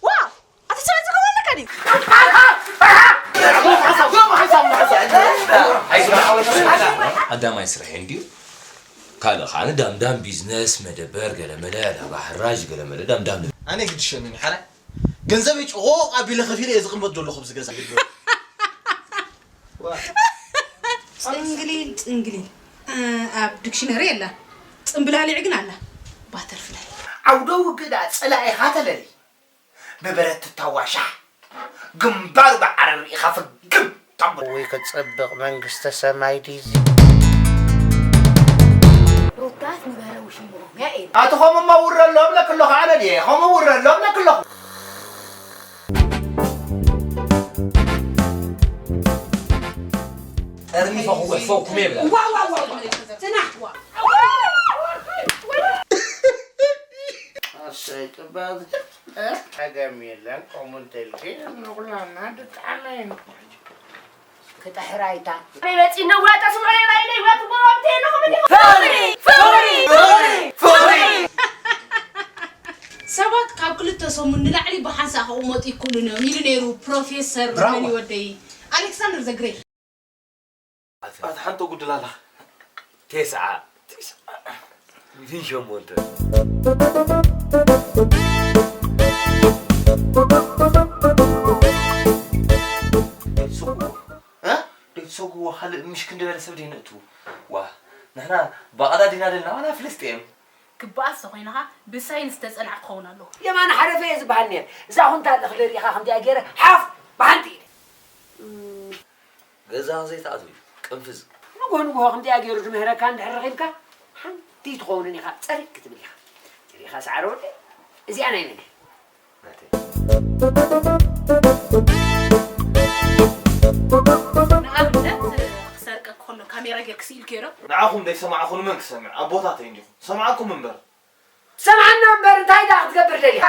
ዋ! ኣቲ ሰበዝ ከመለካ ድዩ? ቀዳማይ ስርሐይ እንድዩ። ካልእ ከዓ ንዳምዳም ቢዝነስ፣ መደበር፣ ገለመለ፣ ዕዳጋ ሕራጅ፣ ገለመለ ዳምዳም። ኣነ ግድሸኒ ሓራይ ገንዘበይ ጭቑቕ ኣቢለ ከፊለ እየ ዝቕመጥ ዘለኹ ኣብዚ ገዛ። ጽንግሊል ጽንግሊል ኣብ ዲክሽነሪ የላ፣ ጽምብላሊዕ ግን ኣላ። ባተርፍላይ። ዓውደ ውግእ ደኣ ጸላኢኻ ተለሊ ብብረት ትታዋሻሕ ግንባሩ ብዓረር ኢኻ ፍግም ተብል። ወይ ክጸብቕ መንግስተ ሰማይ ድዩ እዚ። ሩታስ ንበረ ውሽምኦም ያ ኤል ኣቲ ኸምኡማ ውረ ኣሎ እብለክ ኣለኹ ኣነ ድየ ኸምኡ ውረ ኣሎ እብለክ ኣለኹ። ጠርኒፈ ክወስፈኩም የብላ። ዋዋዋ ጽናሕ ኣሰይ ጥባብ ጸገም የለን ከምኡ እንተልኪ ንኹላና ድጣዕመ ክጥሕራይታ መፂና ውላጣ ስምዖ የባይለ ይብላቱ ጎረምተ የለኹም እንዲኹም ፍቕሪ ፍቕሪ ፍቕሪ ፍቕሪ ሰባት ካብ ክልተ ሰሙን ንላዕሊ ብሓንሳእ ክቕመጡ ይክእሉን እዮም ኢሉ ነይሩ ፕሮፌሰር መን ወደይ ኣሌክሳንደር ዘግሬት። ኣቲ ሓንቲ ጉድል ኣላ። ቴስዓ። ቴስዓ። ሚእትን ሸሞንተ። ደይትሰጉዎ እ? ደይትሰጉዎ ካልእ ምሽ ክንዲ በለ ሰብ ደይነእትዉ። ዋ ንሕና ባቕዳድ ኢና ደልና ዋላ ፍልስጤም። ክበኣስ ተኾይንኻ ብሳይንስ ተጸናዕ ክኸውን ኣለዎ። የማነ ሓረፈ እየ ዝበሃል ነይር። እዛ ኩንታል እኽሊ ርኢኻ ከምዚኣ ገይረ ሓፍ ብሓንቲ ኢለ። ገዛኻ ዘይትኣትው እዩ ቅንፍዝ። ንጉህ ንጉሆ ከምዚኣ ገይሩ ዝምህረካ እንድሕር ረኺብካ ሓንቲ ትኸውንን ኢኻ ጸሪግ ክትብል ኢኻ። ርኢኻ ሰዓረ ወደይ እዚኣ ናይ መን እያ? ናተይ። ንኣብነት ክሰርቀ ከሎ ካሜራ ጌርክ ስኢልክዮ ዶ? ንዓኹም ደይሰማዕኹ ንመን ክሰምዕ ኣቦታተይ እንዲኹም ሰማዕኩም እምበር። ሰምዓና እምበር እንታይ ደኣ ክትገብር ደሊኻ?